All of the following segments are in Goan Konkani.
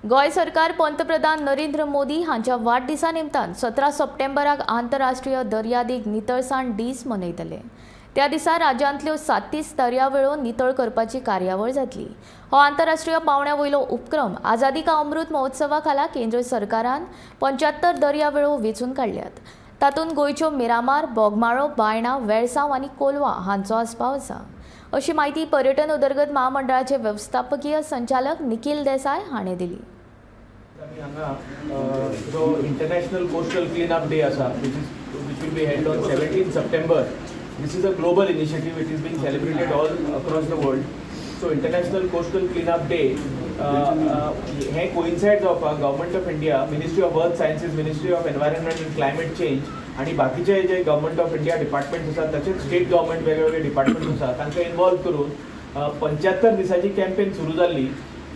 गोंय सरकार पंतप्रधान नरेंद्र मोदी हांच्या वाडदिसा निमतान 17 सप्टेंबराक आंतरराष्ट्रीय दर्यादेग नितळसाण दीस मनयतले. त्या दिसा राज्यांतल्यो 37 दर्यावेळो नितळ करपाची कार्यावळ जातली. हो आंतरराष्ट्रीय पावंड्या वयलो उपक्रम आझादी का अमृत महोत्सवा खाला केंद्र सरकारान 75 दर्यावेळो वेंचून काडल्यात. तातूंत गोंयच्यो मिरामार, बोगमाळो, बायणा, वेळसांव आनी कोलवा हांचो आस्पाव आसा, अशी म्हायती पर्यटन उदरगत महामंडळाचे वेवस्थापकीय संचालक निखील देसाय हाणें दिली. आमी हांगा जो International Coastal Clean Up Day आसा, which will be held on 17 September. This is a global initiative. It is being celebrated all across the world. So International Coastal Clean Up Day हें कोइन्सायड जावपाक Government of India, Ministry of Earth Sciences, Ministry of Environment and Climate Change आणि बाकीचे जे गव्हर्मेंट ऑफ इंडिया डिपार्टमेंट्स आसात, तशेंच स्टेट गव्हर्मेंट वेगवेगळे डिपार्टमेंट्स आसात, तांकां इन्वॉल्व करून 75 दिसांची कॅम्पेन सुरू जाल्ली.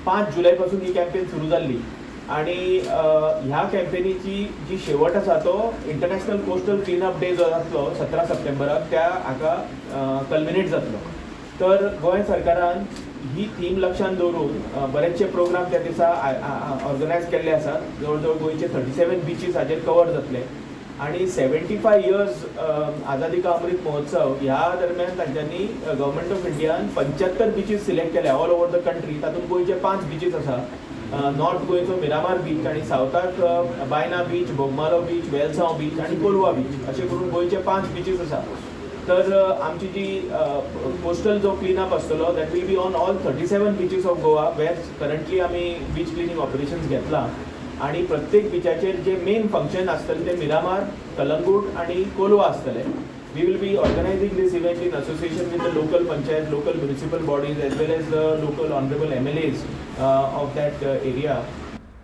5 जुलय पासून ही कॅम्पेन सुरू जाल्ली आणि ह्या कॅम्पेनीची जी शेवट आसा तो इंटरनॅशनल कोस्टल क्लिनअप डे जो जातलो 17 सप्टेंबराक, त्या हाका कल्मिनेट जातलो. तर गोंय सरकारान ही थीम लक्षात दवरून बरेचशे प्रोग्राम त्या दिसा ऑर्गनायज केल्ले आसात. जवळ जवळ गोंयचे 37 बिचीस हाजेर कवर जातले आणि 75 इयर्स आझादी का अमृत महोत्सव ह्या दरम्यान तांच्यांनी गव्हर्मेंट ऑफ इंडियान 75 बिचीस सिलेक्ट केल्या ऑल ओवर the country. तातूंत गोंयचे पांच बिचीस आसा. नॉर्थ गोंयचो मिरामार बीच आणि सावथाक बायना बीच, बोगमालो बीच, वेलसांव बीच आणि कोलवा बीच, अशें करून गोंयचे पांच बिचीस आसा. तर आमची जी कोस्टल जो क्लिनअप आसतलो, that will be on all 37 beaches of Goa, where currently आमी बीच क्लिनींग ऑपरेशन्स घेतला. आणि प्रत्येक बिचाचेर जे मेन फंक्शन आसतलें ते मिरामार, कलंगूट आणि कोलवा आसतले. We will be organizing this event in association with the local panchayat, local municipal bodies, as well as the local honorable MLAs of that area.